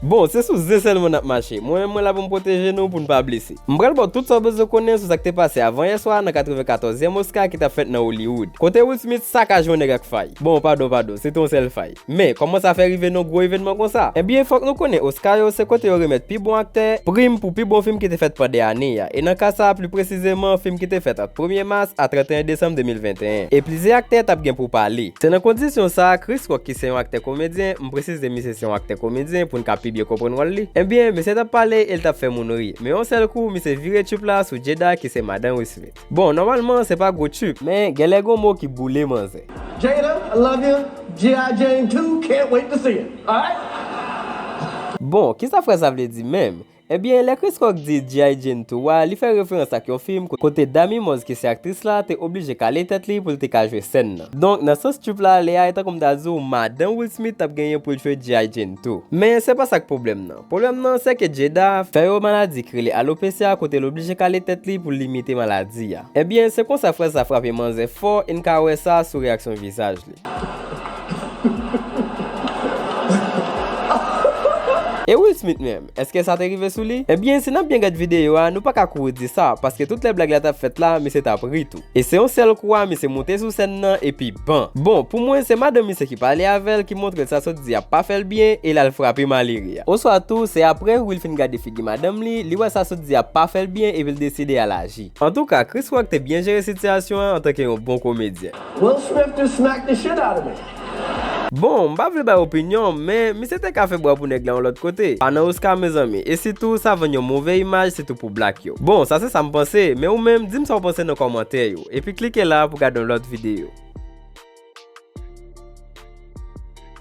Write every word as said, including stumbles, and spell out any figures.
Bon, se sou zen sèlman n ap mache. Mwen menm, mwen la pou m pwoteje nou, pou n pa blese. M pral ba w tout sa w bezwen konnen sou sa k te pase avan yè swa nan katrevenkatòzyèm Oscar ki t ap fèt nan Hollywood, kote Will Smith sakaje yon nèg ak fay. Bon, padon, padon, se te yon sèl fay. Men, kòman sa fè rive nan gwo evènman konsa? Ebyen, fòk nou konnen Oscar yo se kote yo remèt pi bon aktè prim pou pi bon fim ki te fèt pandan ane a. E nan ka sa a, pli presizeman, fim ki te fèt ant premye mas a trannteyen desanm de mil venteyen. E plizyè aktè t ap gen pou pale. Se nan kondisyon sa a, Chris Rock, ki se yon aktè komedyen, m presize misye se yon aktè komedyen pou n ka pi byen konprann wòl li, ebyen, misye t ap pale e l t ap fè moun ri. Men yon sèl kou, misye vire tchup la sou Jada, ki se madanm Will Smith. Bon, nòmalman, se pa gwo tchup, men genlè gon mo ki boule manzè. Jada, I love you. G I Jane two, can't wait to see it. All right? Bon, kisa frè sa vle di menm? Ebyen, lè Chris Rock di G I Jane two a, li fè referans ak yon fim ko-, kote Demi Moore, ki se aktris la, te oblije kale tèt li pou l te ka jwe sèn nan. Donk, nan sans tchup la, lè a, e tankou m ta di w, madanm Will Smith t ap genyen pou l jwe G I Jane two. Men, se pa sa k pwoblèm nan. Pwoblèm nan, se ke Jada fè yon maladi ki rele alopecia, kote l oblije kale tèt li pou l limite maladi a. Ebyen, se konsa frè sa frape manzè fò, e n ka wè sa sou reyaksyon vizaj li. E Will Smith menm, èske sa te rive sou li? Ebyen, si n ap byen gad videyo a, nou pa ka kouri di sa, paske tout lè blag la t ap fèt la, misye t ap ri tou. E se yon sèl kou a, misye monte sou sèn nan, epi ban! Bon, pou mwen, se madanm misye ki pale avè l, ki montre l sa sot di a pa fè l byen, e l al frape malere a. Oswa tou, se apre Will fin gade figi madanm li, li wè sa sot di a pa fè l byen, epi l deside al aji. Antouka, Chris Rock te byen jere sitiyasyon an antanke yon bon komedyen. Will Smith just smacked the shit out of me. Bon, m pa vle bay opinyon m, men misye te ka fè bwa pou nèg la yon lòt kote. Pa nan Oscar, mezanmi. E sitou, sa vann yon move imaj, sitou pou black yo. Bon, sa se sa m panse, men ou menm, di m sa w panse nan kòmantè yo. Epi klike la pou gade yon lòt videyo.